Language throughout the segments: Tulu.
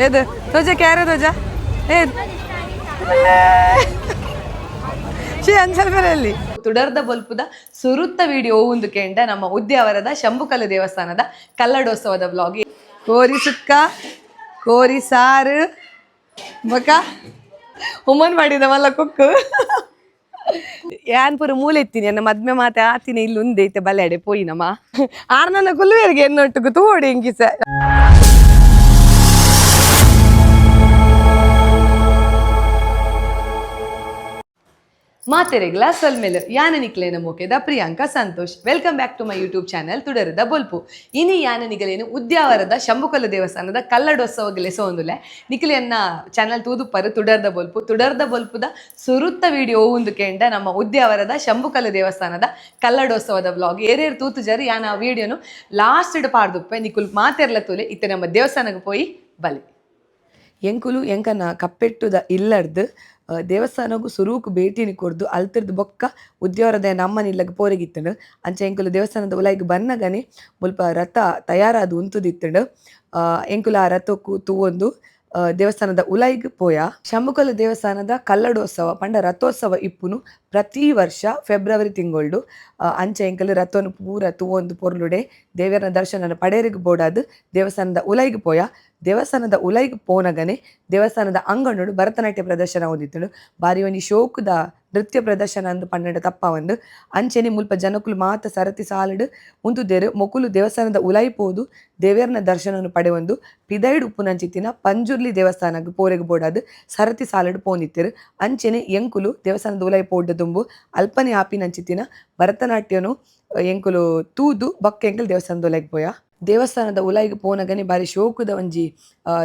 ಏದು ತೋಜ ಕ್ಯಾರೆ ತೋಜ ಏ ಶ್ರೀ ಅಂಚಲ್ಪೆರಲ್ಲಿ ತುಡರ್ದ ಬೊಲ್ಪುದ ಸುರುತ್ತ ವಿಡಿಯೋ ಒಂದು ಕೇಂಡ ನಮ್ಮ ಉದ್ಯಾವರದ ಶಂಭುಕಲ್ಲು ದೇವಸ್ಥಾನದ ಕಲ್ಲಡೋತ್ಸವದ ವ್ಲಾಗ್. ಕೋರಿ ಸುಕ್ಕ, ಕೋರಿ ಸಾರು, ಬೊಕ ಉಮ್ಮನ್ ಮಾಡಿದ ಮಲ್ಲ ಕುಕ್ಕು. ಯಾನ್ ಪೂರ ಮೂಲೆ ಇತ್ತೀನಿ ಎನ್ನ ಮದ್ಮೆ ಮಾತೆ ಆತಿನಿ ಇಲ್ಲಿ ಉಂದೆ ಇತ್ತೆ ಬಲೆ ಅಡೆ ಪೋಯಿನಮ್ಮ. ಆರ್ ನನ್ನ ಕುಲ್ಲುವೆರಿಗೆ ಎನ್ನೊಟ್ಟುಗು ತೂವೊಡು ಎಂಕಿಸ. ಮಾತೆರೆಗ್ಲ ಸೊಲ್ಮೆಲು. ಯಾನ ನಿಕ್ಲೇನ ಮೋಕೆದ Priyanka Santosh. Welcome back to my YouTube channel ತುಡರದ ಬೊಲ್ಪು. ಇನಿ ಯಾನ ನಿಗಲೇನು ಉದ್ಯಾವರದ ಶಂಭುಕಲ್ಲು ದೇವಸ್ಥಾನದ ಕಲ್ಲಡೋತ್ಸವಗೆ ಸೋಂದುಲೆ. ನಿಕ್ಲೆಯನ್ನ ಚಾನಲ್ ತೂದುಪ್ಪರು ತುಡರ್ದ ಬೊಲ್ಪು. ತುಡರ್ದ ಬೊಲ್ಪುದ ಸುರುತ್ತ ವಿಡಿಯೋ ಒಂದು ಕೇಂಡ ನಮ್ಮ ಉದ್ಯಾವರದ ಶಂಭುಕಲ್ಲು ದೇವಸ್ಥಾನದ ಕಲ್ಲಡೋತ್ಸವದ ವ್ಲಾಗ್. ಏರೇರು ತೂತು ಜರಿ, ಯಾನ ಆ ವಿಡಿಯೋನು ಲಾಸ್ಟ್ ಪಾಡ್ದುಪ್ಪೆ. ನಿಕುಲ್ ಮಾತೆರ್ಲ ತೂಲೆ. ಇತ್ತೆ ನಮ್ಮ ದೇವಸ್ಥಾನಕ್ಕೆ ಪೋಯಿ ಬಲೆ. ಎಂಕುಲು ಎಂಕನ ಕಪ್ಪೆಟ್ಟುದ ಇಲ್ಲರ್ದು ದೇವಸ್ಥಾನಗು ಸುರೂಕು ಭೇಟಿನಿ ಕೊರ್ದು ಅಲ್ತಿರ್ದು ಬೊಕ್ಕ ಉದ್ಯಾವರದ ನಮ್ಮನಿಲ್ಲಗ್ ಪೋರೆಗಿತ್ತಂಡು. ಅಂಚ ಎಂಕುಲು ದೇವಸ್ಥಾನದ ಉಲಾಯಿಗ್ ಬನ್ನಗನೆ ಮುಲ್ಪ ರಥ ತಯಾರಾದ್ ಉಂತುದಿತ್ತಂಡು. ಎಂಕುಲು ಆ ರಥಕ್ಕು ತೂವೊಂದು ದೇವಸ್ಥಾನದ ಉಲಾಯಿಗ್ ಪೋಯ. ಶಂಭುಕಲ್ಲು ದೇವಸ್ಥಾನದ ಕಲ್ಲಡೋತ್ಸವ ಪಂಡ ರಥೋತ್ಸವ ಇಪ್ಪುನು ಪ್ರತಿ ವರ್ಷ ಫೆಬ್ರವರಿ ತಿಂಗೊಳ್ಡು. ಅಂಚ ಎಂಕಲು ರಥೋನು ಪೂರ ತೂವೊಂದು ಪೊರ್ಲುಡೆ ದೇವರ ದರ್ಶನನ ಪಡೇರಿಗೆ ಬೋಡಾದ್ ದೇವಸ್ಥಾನದ ಉಲಾಯಿಗ್ ಪೋಯ. ದೇವಸ್ಥಾನದ ಉಲಾಯಿಗ್ ಪೋನಗನೆ ದೇವಸ್ಥಾನದ ಅಂಗಣಡು ಭರತನಾಟ್ಯ ಪ್ರದರ್ಶನ ಹೊಂದಿತ್ತುಂಡು. ಬಾರಿ ಒಂಜಿ ಶೋಕುದ ನೃತ್ಯ ಪ್ರದರ್ಶನ ಅಂದ್ ಪನ್ನಡ ತಪ್ಪ ಒಂದು. ಅಂಚೆನೆ ಮುಲ್ಪ ಜನಕುಲು ಮಾತ ಸರತಿ ಸಾಲುಡು ಉಂತುದೆರ್. ಮೊಕುಲು ದೇವಸ್ಥಾನದ ಉಲಾಯಿ ಪೋದು ದೇವೆರ್ನ ದರ್ಶನನು ಪಡೆವೊಂದು ಪಿದೈಡ್ ಉಪ್ಪುನಂಚಿತ್ತಿನ ಪಂಜುರ್ಲಿ ದೇವಸ್ಥಾನಗ್ ಪೋರೆಗ್ ಬೋಡಾದ್ ಸರತಿ ಸಾಲುಡು ಪೋಂದಿತ್ತೆರ್. ಅಂಚೆನೆ ಎಂಕುಲು ದೇವಸ್ಥಾನದ ಉಲಾಯಿ ಪೋಡ್ಡ ದುಂಬು ಅಲ್ಪನೆ ಆಪಿನಂಚಿತ್ತಿನ ಭರತನಾಟ್ಯನು ಎಂಕುಲು ತೂದು ಬೊಕ್ಕ ಎಂಕುಲು ದೇವಸ್ಥಾನದ ಉಲಾಯಿಗ್ ಪೋಯ. ದೇವಸ್ಥಾನದ ಉಲಾಯಿಗ್ ಪೋನಗನೆ ಬಾರಿ ಶೋಕುದ ಒಂಜಿ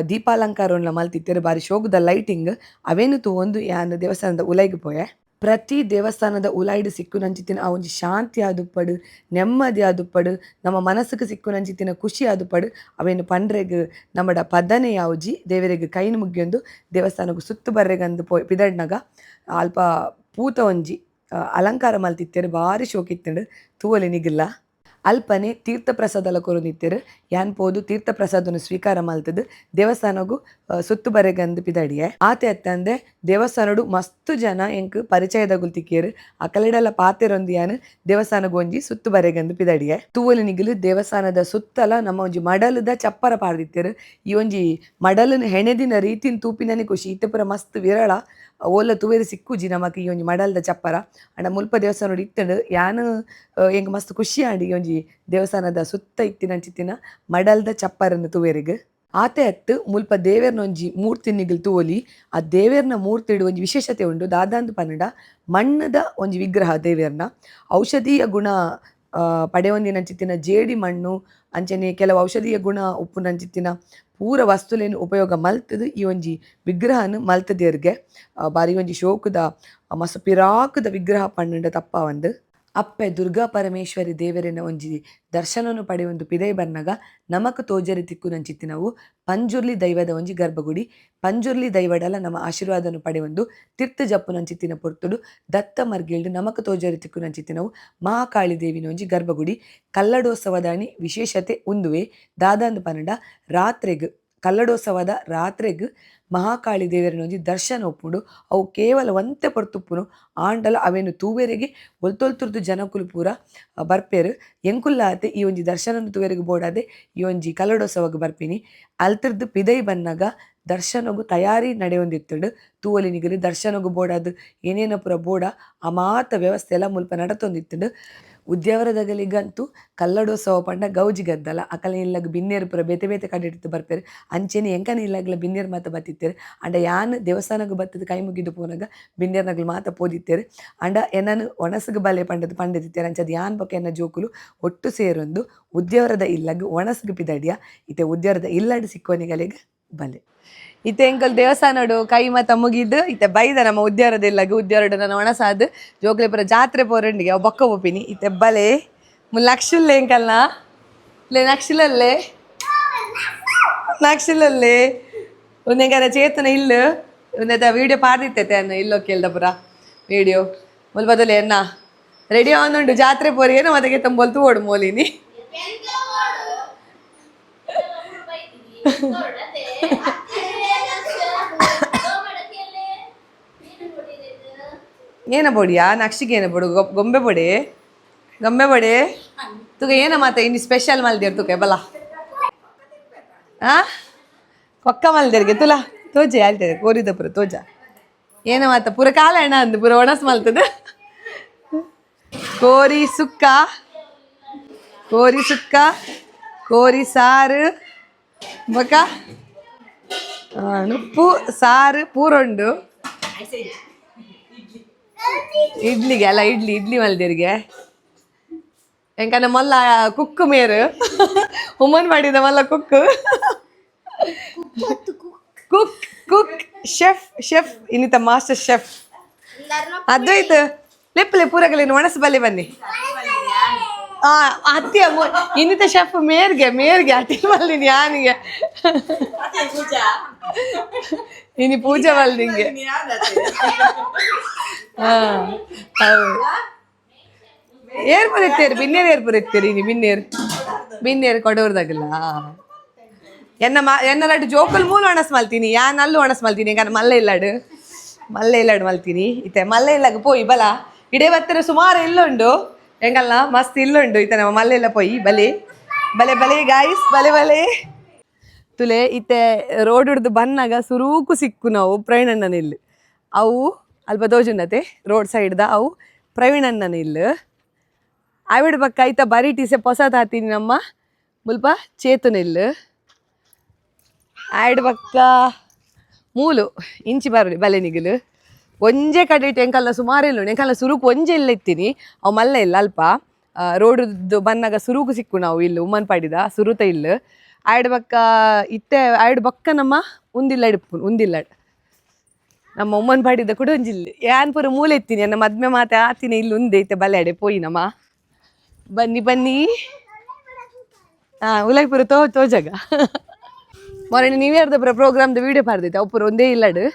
ದೀಪಾಲಂಕಾರೊನ್ಲ ಮಲ್ತಿತ್ತೆರ್. ಬಾರಿ ಶೋಕುದ ಲೈಟಿಂಗ್ ಅವೇನು ತೂವೊಂದು ಯಾನ್ ದೇವಸ್ಥಾನದ ಉಲಾಯಿಗ್ ಪೋಯೆ. ಪ್ರತಿ ದೇವಸ್ಥಾನದ ಉಲಾಯಿಡ್ ಸಿಕ್ಕುನಂಚಿತ್ತಿನ ಆ ಒಂಜಿ ಶಾಂತಿ ಆದುಪ್ಪಡು, ನೆಮ್ಮದಿ ಆದುಪ್ಪಡು, ನಮ್ಮ ಮನಸ್ಸುಗೆ ಸಿಕ್ಕುನಂಚಿತ್ತಿನ ಖುಷಿ ಆದುಪ್ಪಡು, ಅವೇನು ಪಂಡ್ರೆಗ್ ನಮ್ಮಡ ಪದನೆ ಯಾವುಜಿ. ದೇವರಿಗೆ ಕೈನ್ ಮುಗಿಯೊಂದು ದೇವಸ್ಥಾನಗ್ ಸುತ್ತು ಬರ್ರೆಗಂದು ಪೋಯ್ ಪಿದಡ್ನಗ ಅಲ್ಪ ಪೂತ ಒಂಜಿ ಅಲಂಕಾರ ಮಲ್ತಿತ್ತೆರ್. ಬಾರಿ ಶೋಕಿತ್ತುಂಡು, ತೂವೊಲಿ ನಿಗುಲ್ಲ. ಅಲ್ಪನೆ ತೀರ್ಥ ಪ್ರಸಾದಲ ಕೊರೊಂದಿತ್ತೆರ್. ಯಾನ್ ಪೋದು ತೀರ್ಥ ಪ್ರಸಾದನು ಸ್ವೀಕಾರ ಮಲ್ತದು ದೇವಸ್ಥಾನಗು ಸುತ್ತು ಬರೆಗಂದು ಪಿದಡಿಯೆ. ಆತೆ ಅತ್ತಂದೆ ದೇವಸ್ಥಾನಡು ಮಸ್ತ್ ಜನ ಎಂಕ್ ಪರಿಚಯದಗುಲ್ ತಿಕ್ಕಿಯೆರ್. ಅಕಲೆಡಲ ಪಾತೆರೊಂದು ಯಾನ್ ದೇವಸ್ಥಾನಗ್ ಒಂಜಿ ಸುತ್ತು ಬರೆಗಂದು ಪಿದಡಿಯೆ. ತೂವೊಲಿ ನಿಗುಲು, ದೇವಸ್ಥಾನದ ಸುತ್ತಲ ನಮ್ಮ ಒಂಜಿ ಮಡಲದ ಚಪ್ಪರ ಪಾಡ್ದಿತ್ತೆರ್. ಈ ಒಂಜಿ ಮಡಲನ್ ಹೆಣೆದಿನ ರೀತಿನ್ ತೂಪಿನನೆ ಖುಷಿ. ಇತ್ತೆ ಪೂರ ಮಸ್ತ್ ವಿರಳ, ಓಲ ತೂವೆರೆ ಸಿಕ್ಕುಜಿ ನಮಕ್ ಈ ಒಂಜಿ ಮಡಲ್ದ ಚಪ್ಪರ. ಅಂಡ ಮುಲ್ಪ ದೇವಸ್ಥಾನಡ್ ಇತ್ತುಂಡು. ಯಾನ್ ಎಂಕ್ ಮಸ್ತ್ ಖುಷಿ ಆಂಡ್ ಈ ಒಂಜಿ ದೇವಸ್ಥಾನದ ಸುತ್ತ ಇತ್ತಿನಂಚಿತ್ತಿನ ಮಡಲ್ದ ಚಪ್ಪರನ್ ತೂವೆರೆಗ್. ಆತೆ ಅತ್ತು, ಮುಲ್ಪ ದೇವೆರ್ನ ಒಂಜಿ ಮೂರ್ತಿ ನಿಗುಲ್ ತೂವೊಲಿ. ಆ ದೇವೆರ್ನ ಮೂರ್ತಿಡ್ ಒಂಜಿ ವಿಶೇಷತೆ ಉಂಡು. ದಾದಾಂದ್ ಪಂಡ ಮಣ್ಣುದ ಒಂಜಿ ವಿಗ್ರಹ ದೇವೆರ್ನ. ಔಷಧೀಯ ಗುಣ ಪಡೆಯೊಂದಿನಂಚಿತ್ತಿನ ಜೇಡಿ ಮಣ್ಣು ಅಂಚನೆ ಕೆಲವು ಔಷಧೀಯ ಗುಣ ಉಪ್ಪುನಂಚಿತ್ತಿನ ಪೂರ ವಸ್ತುಲೆನ್ ಉಪಯೋಗ ಮಲ್ತುದು ಈ ಒಂಜಿ ವಿಗ್ರಹನ್ ಮಲ್ತುದೆರ್ಗೆ. ಬಾರಿ ಒಂಜಿ ಶೋಕುದ ಮಸ್ತ್ ಪಿರಾಕುದ ವಿಗ್ರಹ ಪಂಡುಂಡ ತಪ್ಪಾವಂದ್. ಅಪ್ಪೆ ದುರ್ಗಾ ಪರಮೇಶ್ವರಿ ದೇವರೆನ ಒಂಜಿ ದರ್ಶನನು ಪಡೆಯೊಂದು ಪಿದೈ ಬನ್ನಗ ನಮಕ್ ತೋಜರೆ ತಿಕ್ಕುನಂಚಿತ್ತಿನವು ಪಂಜುರ್ಲಿ ದೈವದ ಒಂಜಿ ಗರ್ಭಗುಡಿ. ಪಂಜುರ್ಲಿ ದೈವಡಲ ನಮ್ಮ ಆಶೀರ್ವಾದನು ಪಡೆಯೊಂದು ತಿರ್ತ್ ಜಪ್ಪುನಂಚಿತ್ತಿನ ಪೊರ್ತುಡು ದತ್ತ ಮರ್ಗಿಲ್ಡ್ ನಮಕ್ ತೋಜರೆ ತಿಕ್ಕುನಂಚಿತ್ತಿನವು ಮಹಾಕಾಳಿ ದೇವಿನ ಒಂಜಿ ಗರ್ಭಗುಡಿ. ಕಲ್ಲಡೋತ್ಸವದಾನಿ ವಿಶೇಷತೆ ಉಂದುವೆ. ದಾದಂದ್ ಪಂಡ ರಾತ್ರೆಗ್, ಕಲ್ಲಡೋತ್ಸವದ ರಾತ್ರೆಗ್ ಮಹಾಕಾಳಿ ದೇವರನ ಒಂಜಿ ದರ್ಶನ ಉಪ್ಪುಂಡು. ಅವು ಕೇವಲ ಒಂತೆ ಪೊರ್ತುಪ್ಪುನು ಆಂಡಲ ಅವೆನ್ ತೂವೆರೆಗೆ ಒಲ್ತೊಲ್ತುರ್ದು ಜನಕುಲು ಪೂರ ಬರ್ಪೆರ್. ಎಂಕುಲ್ಲಾತೆ ಈ ಒಂಜಿ ದರ್ಶನನ್ ತೂವೆರೆಗ್ ಬೋಡಾದೆ ಈ ಒಂಜಿ ಕಲ್ಲಡೋತ್ಸವಗ್ ಬರ್ಪಿನಿ. ಅಲ್ತಿರ್ದು ಪಿದೈ ಬನ್ನಗ ದರ್ಶನಗು ತಯಾರಿ ನಡೆಯೊಂದಿತ್ತುಂಡು. ತೂವೊಲಿ ನಿಗಲಿ, ದರ್ಶನಗು ಬೋಡಾದ್ ಏನೇನ ಪೂರ ಬೋಡ ಆ ಮಾತ ವ್ಯವಸ್ಥೆ ಎಲ್ಲ ಮುಲ್ಪ ನಡತೊಂದಿತ್ತುಂಡು. ಉದ್ಯಾವರದಗಲಿಗಂತೂ ಕಲ್ಲಡೋತ್ಸವ ಪಂಡ ಗೌಜಿ ಗದ್ದಲ. ಅಕಲ್ನ ಇಲ್ಲಗ್ ಬಿನ್ನೆರ್ ಪೂರ ಬೇತೆ ಬೇತೆ ಕಡೆಟ್ ಬರ್ಪೆರ್. ಅಂಚೆನೆ ಎಂಕನ ಇಲ್ಲಗ್ಲ ಬಿನ್ನೆರ್ ಮಾತ ಬತ್ತಿತ್ತೆರ್. ಅಂಡ ಯಾನ್ ದೇವಸ್ಥಾನಗ್ ಬತ್ತುದು ಕೈ ಮುಗಿದು ಪೋನಗ ಬಿನ್ನೆರ್ನಗುಲು ಮಾತ ಪೋದಿತ್ತೆರ್. ಅಂಡ ಎನ್ನನ್ ಒಣಸುಗು ಬಲೆ ಪಂಡದು ಪಂಡೆದಿತ್ತೆರ್. ಅಂಚಾದ್ ಯಾನ್ ಬೊಕ ಎನ್ನ ಜೋಕುಲು ಒಟ್ಟು ಸೇರೊಂದು ಉದ್ಯಾವರದ ಇಲ್ಲಗ್ ಒಣಸುಗು ಪಿದಡಿಯ. ಇತ್ತೆ ಉದ್ಯಾವರದ ಇಲ್ಲಡ್ ಸಿಕ್ಕೋನಿಗಲೆಗ್ ಬಲೆ. ಇತ್ತೆ ಎಂಕಲ್ ದೇವಸ್ಥಾನಡು ಕೈ ಮಾತ ಮುಗಿದು ಇತ್ತೆ ಬೈದ ನಮ್ಮ ಉದ್ಯಾವರದ ಇಲ್ಲಗ್. ಉದ್ಯಾವರಡು ನನ್ನ ಒಣಸಾದ್ ಜೋಕ್ಲೆ ಪೂರ ಜಾತ್ರೆ ಪೋರಂಡಿಗೆ ಅವು ಬೊಕ್ಕ ಪೋಪಿನಿ. ಇತ್ತೆ ಬಲೆ. ಲಕ್ಷುಲ್ಲೆ ಎಂಕಲ್ನ ಲೇ, ನಕ್ಷಿಲಲ್ಲೇ ನಕ್ಷಿಲಲ್ಲೇ ಒಂದೆಂಕನ ಚೇತನ ಇಲ್ಲು ಒಂದೆತ ವಿಡಿಯೋ ಪಾಡ್ದಿತ್ತೈತೆ ಅನ್ನ ಇಲ್ಲೋ ಕೇಳ್ದ ಪುರ ವಿಡಿಯೋ. ಮುಲ್ ಬದಲೆ ಎನ್ನ ರೆಡಿ ಆವೊಂದುಂಡು ಜಾತ್ರೆ ಪೋರಿ ಏನೋ ಮದಗೆ ತಂಬೊಲ್ತು ಓಡು ಮೋಲಿನಿ. ಏನ ಬೋಡಿಯಾ ನಕ್ಷಿಗೆ ಏನ ಬೋಡು? ಗೊಂಬೆ ಬೋಡೆ, ಗೊಂಬೆ ಬೋಡೆ. ತುಗ ಏನ ಮಾತ ಇನ್ನು ಸ್ಪೆಷಲ್ ಮಲ್ದೇರ್ ತುಕ ಬಲ? ಆ ಕೊಕ್ಕ ಮಲ್ದೇರ್ಗೆ ತುಲಾ ತೋಜೆ ಆಲ್ತದೆ ಕೋರಿದ ಪುರ ತೋಜ. ಏನ ಮಾತ ಪೂರ ಕಾಲ ಅಣ್ಣ ಅಂದು ಪೂರ ಒಣಸ್ ಮಲ್ತದ. ಕೋರಿ ಸುಕ್ಕ, ಕೋರಿ ಸುಕ್ಕ, ಕೋರಿ ಸಾರು, ಬೊಕ ನುಪ್ಪು ಸಾರು ಪೂರೊಂಡು. ಇಡ್ಲಿಗೆ ಅಲ್ಲ, ಇಡ್ಲಿ ಇಡ್ಲಿ ಮಲ್ದೇರಿಗೆ. ಎಂಕನ ಮಲ್ಲ ಕುಕ್ಕು ಮೇರು ಉಮ್ಮನ್ ಮಾಡಿದ ಮಲ್ಲ Cook cook cook chef chef ಇನ್ನಿತ master chef Advait. ಲೆಪ್ಪಲೆ ಪೂರಗಲೇನು ಒಣಸು ಬಲ್ಲೆ ಬನ್ನಿ. ಆ ಅತ್ತಿಯ ಇನ್ನಿತ ಶೆಫ್ ಮೇರ್ಗೆ ಮೇರ್ಗೆ ಅಟಿ ಮಲ್ಲಿನಿ ಯಾನಿಗೆ ಇನಿ ಪೂಜೆ ಮಲ್ದಿಂಗೆ. ಹಾ ಹೌದು. ಏರ್ಪುರ ಎತ್ತೇರು ಬಿನ್ನೇರು, ಏರ್ಪುರ ಎತ್ತೇರು ಇನಿ ಬಿನ್ನೇರು ಬಿನ್ನೇರು ಕೊಡೋರ್ದಾಗಲ್ಲ. ಎನ್ನ ಮಾ ಎನ್ನ ಲಡ್ಡು ಜೋಕುಲ್ ಮೂಲ ಒಣಸ್ ಮಲ್ತೀನಿ. ಯಾನ್ ಅಲ್ಲು ಒಣಸ್ ಮಲ್ತೀನಿ. ಯಾಕಂದ್ರೆ ಮಲ್ಲೆ ಇಲ್ಲಾಡು, ಮಲ್ಲೆ ಇಲ್ಲಾಡು ಮಲ್ತೀನಿ. ಇತ್ತೆ ಮಲ್ಲೆ ಇಲ್ಲಾಗ ಪೋಯಿ ಬಲ. ಇಡೇ ಬತ್ತರ ಸುಮಾರು ಇಲ್ಲುಂಡು ಎಂಗಲ್ಲ ಮಸ್ತ್ ಇಲ್ಲುಂಡು. ಇತ್ತೆ ನಮ್ಮ ಮಲ್ಲೆ ಇಲ್ಲ ಪೋಯಿ ಬಲೆ ಬಲೆ ಬಲೆ ಗಾಯ್ಸ್, ಬಲೆ ಬಲೆ. ತುಲೆ ಇತ್ತೆ ರೋಡ್ ಹಿಡ್ದು ಬನ್ನಾಗ ಸುರೂಕು ಸಿಕ್ಕು ನಾವು ಪ್ರವೀಣಣ್ಣನ ಇಲ್ಲಿ. ಅವು ಅಲ್ಪ ದೋಜುಂಡತೆ ರೋಡ್ ಸೈಡ್ದ ಅವು ಪ್ರವೀಣಣ್ಣನ ಇಲ್ಲು. ಆವಿಡ್ ಬಕ್ಕ ಐತ ಬರಿ ಟೀಸೆ ಪೊಸತ್ ಹಾತೀನಿ ನಮ್ಮ ಮುಲ್ಪ ಚೇತುನಿಲ್ಲು. ಆಯ್ಡ್ ಬಕ್ಕ ಮೂಲು ಇಂಚಿ ಬರಲಿ ಬಲೆ ನಿಗಲು. ಒಂಜೆ ಕಡೆ ಎಂಕಲ್ನ ಸುಮಾರು ಇಲ್ಲ, ಎಂಕಲ್ನ ಸುರುಕು ಒಂಜೆ ಇಲ್ಲ ಇತ್ತೀನಿ. ಅವು ಮಲ್ಲ ಇಲ್ಲ ಅಲ್ಪ ರೋಡ್ದು ಬನ್ನಾಗ ಸುರುಕು ಸಿಕ್ಕು ನಾವು ಇಲ್ಲಿ ಉಮ್ಮನ್ ಪಾಡಿದ ಸುರುತ ಇಲ್ಲ. ಆಯ್ಡ್ ಬಕ್ಕ ಇತ್ತೆ ಆಯ್ಡ್ ಬಕ್ಕ ನಮ್ಮ ಉಂದಿಲ್ಲ ಇಡ್ಪು ಉಂದಿಲ್ಲ ನಮ್ಮ ಉಮ್ಮನ್ ಪಾಡಿದ ಕೂಡ ಒಂಜಿಲ್ಲ. ಯಾನ್ ಪೂರ ಮೂಲೆ ಇತ್ತೀನಿ ನನ್ನ ಮದ್ಮೆ ಮಾತೆ ಆತಿನಿ ಇಲ್ಲಿ ಉಂದೆ. ಇತ್ತೆ ಬಲೆ ಅಡೆ ಪೋಯಿ ನಮ್ಮ. ಬನ್ನಿ ಬನ್ನಿ. ಹಾಂ, ಉಲೈಪುರ ತೋ ತೋಜಗ ಮೊರಣಿ ನೀವೇ ಅರ್ಧ ಪ್ರೋಗ್ರಾಮ್ದ ವೀಡಿಯೋ ಪಾರ್ದೈತೆ. ಅವು ಪೂರ ಒಂದೇ ಇಲ್ಲಡು.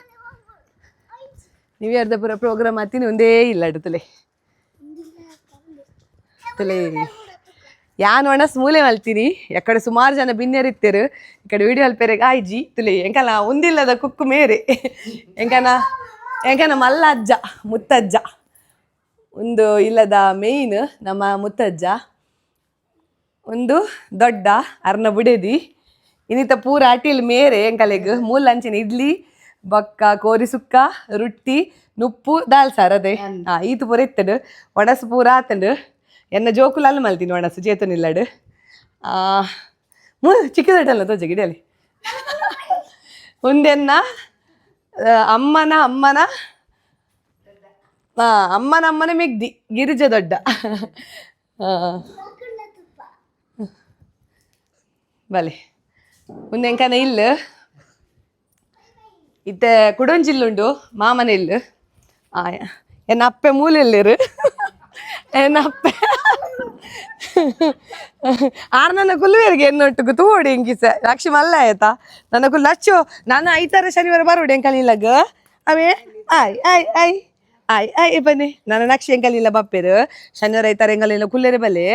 ನೀವೇ ಅರ್ಧ ಪೂರ ಪ್ರೋಗ್ರಾಮ್ ಆತೀನಿ ಒಂದೇ ಇಲ್ಲಡು. ತುಲೆ ತುಲೆ ಯಾನ್ ಒಣಸ್ ಮೂಲೆ ಮಲ್ತೀನಿ. ಎಕ್ಕಡೆ ಸುಮಾರು ಜನ ಬಿನ್ನೆರ್ ಇತ್ತೆರು. ಈ ಕಡೆ ವಿಡಿಯೋ ಅಲ್ಪೆರೆಗ್ ಆಯ್ಜಿ. ತುಲೆ ಎಂಕನ ಒಂದಿಲ್ಲದ ಕುಕ್ಕು ಮೇರೆ. ಎಂಕನ ಎಂಕನ ಮಲ್ಲ ಅಜ್ಜ ಮುತ್ತಜ್ಜ ಒಂದು ಇಲ್ಲದ ಮೇಯ್ನ್ ನಮ್ಮ ಮುತ್ತಜ್ಜ ಒಂದು ದೊಡ್ಡ ಅರ್ನ ಬುಡೇದಿ. ಇನ್ನಿತ ಪೂರ ಅಟಿಲ್ ಮೇರೆ ಎಂಕಲೆಗ್ ಮೂಲ ಅಂಚಿನ ಇಡ್ಲಿ ಬಕ್ಕ ಕೋರಿ ಸುಕ್ಕ ರುಟ್ಟಿ ನುಪ್ಪು ದಾಲ್ ಸಾರ್ ಅದೇ. ಹಾ ಈತು ಪೂರ ಇತ್ತಡು. ಒಣಸು ಪೂರ ಆತಂಡು. ಎನ್ನ ಜೋಕುಲಲ್ಲಿ ಮಲ್ತೀನಿ ಒಣಸು ಚೇತನಿಲ್ಲಡು. ಮೂ ಚಿಕ್ಕದಟ್ಟಲ್ಲ ತೋಜ ಗಿಡಲಿ ಉಂದೆನ್ನ ಅಮ್ಮನ ಅಮ್ಮನ ಅಮ್ಮನ ಅಮ್ಮನ ಮೆಗ್ದಿ ಗಿರಿಜ ದೊಡ್ಡ. ಬಲೆ ಉಂದೆಂಕನ ಇಲ್ಲ ಇತ್ತೆ ಕುಡೊಂಜಿಲ್ಲುಂಡು ಮಾಮನ ಇಲ್ಲು. ಎನ್ನ ಅಪ್ಪೆ ಮೂಲೆಲ್ಲಿರು. ಎನ್ನ ಅಪ್ಪೆ ಆರ್ ನನ್ನ ಕುಲ್ಲುವೇರಿಗೆ ಎನ್ನೊಟ್ಟುಗು ತೂವೊಡು ಎಂಕಿಸ ಲಕ್ಷ್ಮಿ ಮಲ್ಲ ಆಯ್ತಾ ನನ್ನ ಕುಲ್ಲು ಲಚ್ಚು. ನಾನು ಐತಾರ ಶನಿವಾರ ಬರೋಡು ಎಂಕಲ್ ಅವೇ. ಆಯ್ ಆಯ್ ಆಯ್ ಆಯ್ ಆಯ್ ಬನ್ನಿ. ನನ್ನ ನಕ್ಷಿ ಎಂಕಲಿಲ್ಲ ಬಪ್ಪೇರು ಶನಿವಾರ ಐತಾರ ಎಂಕಲಿಲ್ಲ ಕುಲ್ಲೇರೆ ಬಲೆ.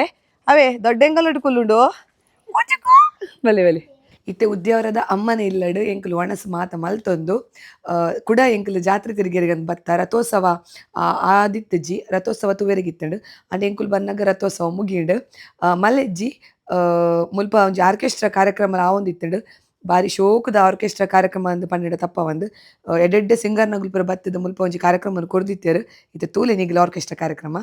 ಅವೇ ದೊಡ್ಡ ಎಂಕಲೊಟ್ಟು ಕುಲ್ಲುಂಡು. ಬಲೆ ಬಲೆ. ಇತ್ತೆ ಉದ್ಯಾವರದ ಅಮ್ಮನ ಇಲ್ಲಡು ಎಂಕುಲು ಒಣಸು ಮಾತ ಮಲ್ತೊಂದು ಕುಡ ಎಂಕುಲು ಜಾತ್ರೆ ತಿರುಗೇರಿಗಂದು ಬತ್ತ. ರಥೋತ್ಸವ ಆದಿತ್ತಜಿ, ರಥೋತ್ಸವ ತುವೆರಿಗಿತ್ತಂಡು. ಅಂಡ್ ಎಂಕುಲು ಬನ್ನಗ ರಥೋತ್ಸವ ಮುಗಿಂಡು. ಮಲ್ಲೆಜ್ಜಿ ಮುಲ್ಪ ಒಂಜಿ ಆರ್ಕೆಸ್ಟ್ರಾ ಕಾರ್ಯಕ್ರಮ ಆವೊಂದಿತ್ತಂಡು. ಬಾರಿ ಶೋಕುದ ಆರ್ಕೆಸ್ಟ್ರಾ ಕಾರ್ಯಕ್ರಮ ಅಂದ್ ಪಂಡ ತಪ್ಪ ಒಂದು ಎಡ್ಡೆಡ್ಡೆ ಸಿಂಗರ್ ನಗುಲ್ಪುರ ಬತ್ತದ ಮುಲ್ಪ ಒಂಜಿ ಕಾರ್ಯಕ್ರಮ ಕೊರ್ದಿತ್ತೇರು. ಇತ್ತೆ ತೂಲೆ ನಿಗ್ಲ ಆರ್ಕೆಸ್ಟ್ರಾ ಕಾರ್ಯಕ್ರಮ.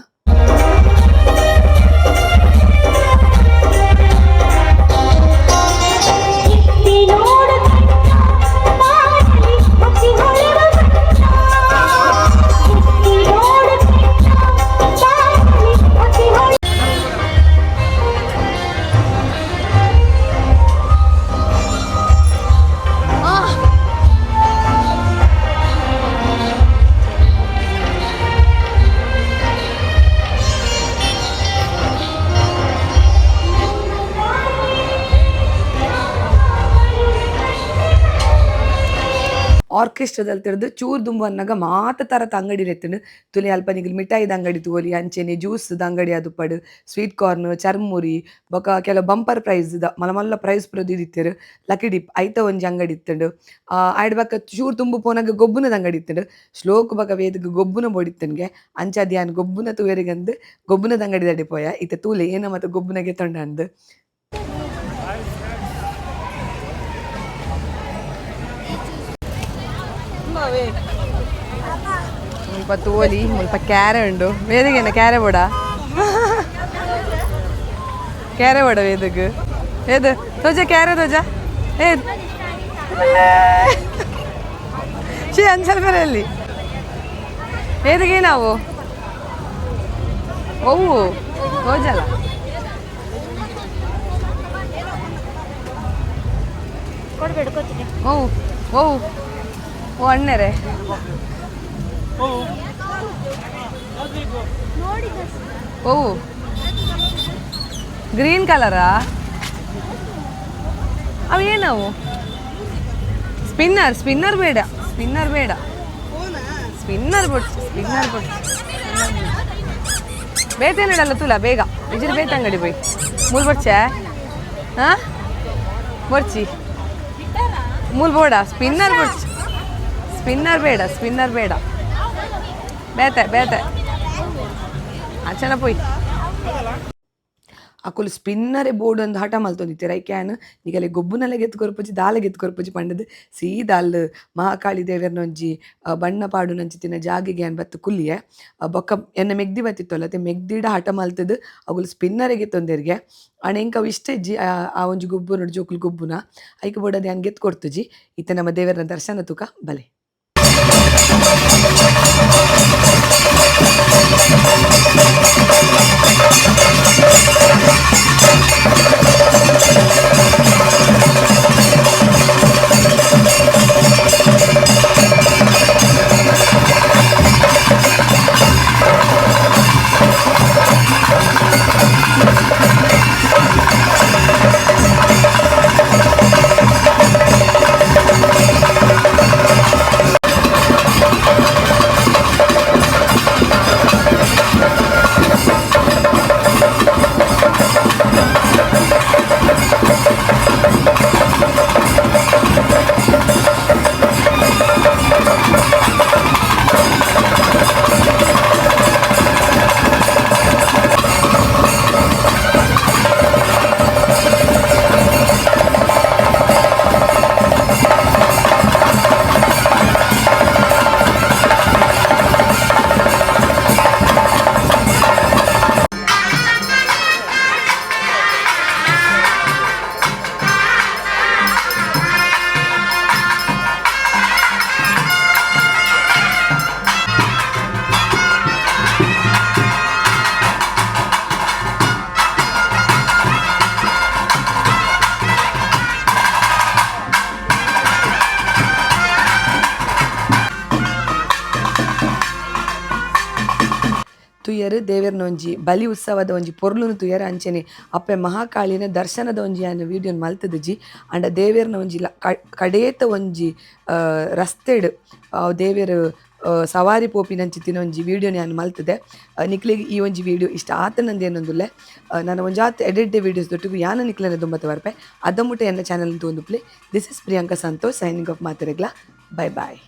ಆರ್ಕೆಸ್ಟ್ರಾದಲ್ಲಿ ತಿರ್ದು ಚೂರು ದುಂಬು ಅನ್ನಗ ಮಾತ ತರತ ಅಂಗಡಿ ಎತ್ತುಂಡು. ತುಲೆ ಅಲ್ಪ ನಿಗಲ್ ಮಿಠಾಯಿದ ಅಂಗಡಿ ತೂವೊಲಿ, ಅಂಚೆನೆ ಜ್ಯೂಸ್ದ ಅಂಗಡಿ ಆದುಪ್ಪಡ್, ಸ್ವೀಟ್ ಕಾರ್ನ್, ಚರ್ಮುರಿ ಬೊಕ ಕೆಲವು ಬಂಪರ್ ಪ್ರೈಸ್ ದ ಮಲ್ಲ ಮಲ್ಲ ಪ್ರೈಸ್ ಪೂರ ದೀದಿತ್ತೆರ್. ಲಕ್ಕಿ ಡಿಪ್ ಐತ ಒಂಜಿ ಅಂಗಡಿ ಇತ್ತುಂಡು. ಆಯ್ಡ್ ಬೊಕ ಚೂರು ದುಂಬು ಪೋನಗ ಗೊಬ್ಬುನದ ಅಂಗಡಿ ಇತ್ತುಂಡು. ಶ್ಲೋಕ್ ಬೊಕ ವೇದಗ್ ಗೊಬ್ಬುನ ಬೋಡಿತ್ತುಂಡ್ಗೆ, ಅಂಚಾದ್ ಯಾನ್ ಗೊಬ್ಬುನ ತೂವೆರೆಗಂದ್ ಗೊಬ್ಬುನದ ಅಂಗಡಿ ಪೋಯ. ಇತ್ತೆ ತೂಲೆ ಏನ ಮತ ಗೊಬ್ಬುನ ಗೆತೊಂಡ ಅಂದ್. ಮುಲ್ಪ ತೋಲಿ ಮುಲ್ಪ ಕ್ಯಾರೆ ಉಂಡು. ವೇದಿಗೆನ ಕ್ಯಾರೆ ಬೋಡ, ಕ್ಯಾರೆ ಬೋಡ ವೇದಗ್. ಏದು ತೋಜ ಕ್ಯಾರೆ ತೋಜ. ಏ ಶೇ ಅನ್ಸಲ್ಪರಲ್ಲಿ ವೇದಿಗೆ ನಾವು ಒವು ತೋಜಲ್ಲ. ಓ ಓ ಓ ಅಣ್ಣರೇ. ಓ ಗ್ರೀನ್ ಕಲರಾ? ಅವು ಏನವು? ಸ್ಪಿನ್ನರ್? ಸ್ಪಿನ್ನರ್ ಬೇಡ, ಸ್ಪಿನ್ನರ್ ಬೇಡ, ಸ್ಪಿನ್ನರ್ ಬೊಡ್ಚಿ, ಸ್ಪಿನ್ನರ್ ಬೊಡ್ಚಿ. ಬೇತೇನಡಲ್ಲ ತುಲ ಬೇಗ ವಿಜಿರ್ ಬೇತ ಅಂಗಡಿ ಪೋಯ್ ಮೂಲ್ ಬೊಡ್ಚೆ. ಹಾಂ ಬೊಡ್ಚಿ ಮೂಲ್ ಬೋಡ. ಸ್ಪಿನ್ನರ್ ಬೊಡ್ಚಿ, ಸ್ಪಿನ್ನರ್ ಬೇಡ, ಸ್ಪಿನ್ನರ್ ಬೇಡ. ಬೇತೆ ಬೇತೆ ಅಚನ ಪೋಯ್. ಅಕುಲು ಸ್ಪಿನ್ನರೆ ಬೋರ್ಡ್ ಒಂದು ಹಠ ಮಲ್ತೊಂದಿತ್ತೆರ್. ಐಕ್ ಯಾನ್ ನಿಗಲೆ ಗೊಬ್ಬುನಲೆ ಗೆತ್ತ್ ಕೊರ್ಪುಜಿ, ದಾಲ ಗೆತ್ತ್ ಕೊರ್ಪುಜಿ ಪಂಡುದು ಸೀದಾ ಅಲ್ಲ್ ಮಹಾಕಾಳಿ ದೇವೆರ್ನ ಒಂಜಿ ಬಣ್ಣ ಪಾಡುನಂಚಿತ್ತಿನ ಜಾಗೆಗ್ ಯಾನ್ ಬತ್ತ್ ಕುಲ್ಲಿಯೆ. ಬೊಕ್ಕ ಎನ್ನ ಮೆಗ್ದಿ ಬತ್ತಿತ್ತೊಲ್ಲ ಅತೆ ಮೆಗ್ದಿಡ ಹಠ ಮಲ್ತುದು ಅಗುಲು ಸ್ಪಿನ್ನರೆ ಗೆತ್ತೊಂದೆರ್ಗೆ. ಆಂಡ ಎಂಕ್ ಅವು ಇಷ್ಟ ಇಜ್ಜಿ ಆ ಒಂಜಿ ಗೊಬ್ಬುನಡು ಜೋಕುಲು ಗೊಬ್ಬುನ ಐಕ್ ಬೋಡಾದ್ ಯಾನ್ ಗೆತ್ತ್ ಕೊರ್ತುಜಿ. ಇತ್ತೆ ನಮ್ಮ ದೇವೆರ್ನ ದರ್ಶನ ತೂಕ ಬಲೆ. ತುಯರ್ ದೇವೆರ್ನ ಒಂಜಿ ಬಲಿ ಉತ್ಸವದ ಒಂಜಿ ಪೊರ್ಲುನು ತುಯರ್. ಅಂಚೆನೆ ಅಪ್ಪೆ ಮಹಾಕಾಳಿನ ದರ್ಶನದ ಒಂಜಿ ಯಾನ್ ವೀಡಿಯೋನ್ ಮಲ್ತುದುಜಿ. ಆಂಡ ದೇವೆರ್ನ ಒಂಜಿ ಕಡೇತ ಒಂಜಿ ರಸ್ತೆಡ್ ದೇವೆರ್ ಸವಾರಿ ಪೋಪಿನಂಚಿತ್ತಿನ ಒಂಜಿ ವೀಡಿಯೋನ್ ಯಾನ್ ಮಲ್ತುದೆ. ನಿಕ್ಲೆಗ್ ಈ ಒಂಜಿ ವೀಡಿಯೋ ಇಷ್ಟ ಆತನಂದು ಏನೊಂದುಲ್ಲೆ. ನನ ಒಂಜಾತ್ ಎಡಿಟ್ ವೀಡಿಯೋಸ್ ದೊಟ್ಟುಗು ಯಾನ ನಿಕ್ಲೆನ ದುಂಬತ್ತ ಬರ್ಪೆ. ಅದ ಮುಟ್ಟ ಎನ್ನ ಚಾನಲ್ ತೂವೊಂದುಪ್ಪುಲೆ. This is Priyanka Santosh signing off. ಮಾತೆರೆಗ್ಲ bye bye.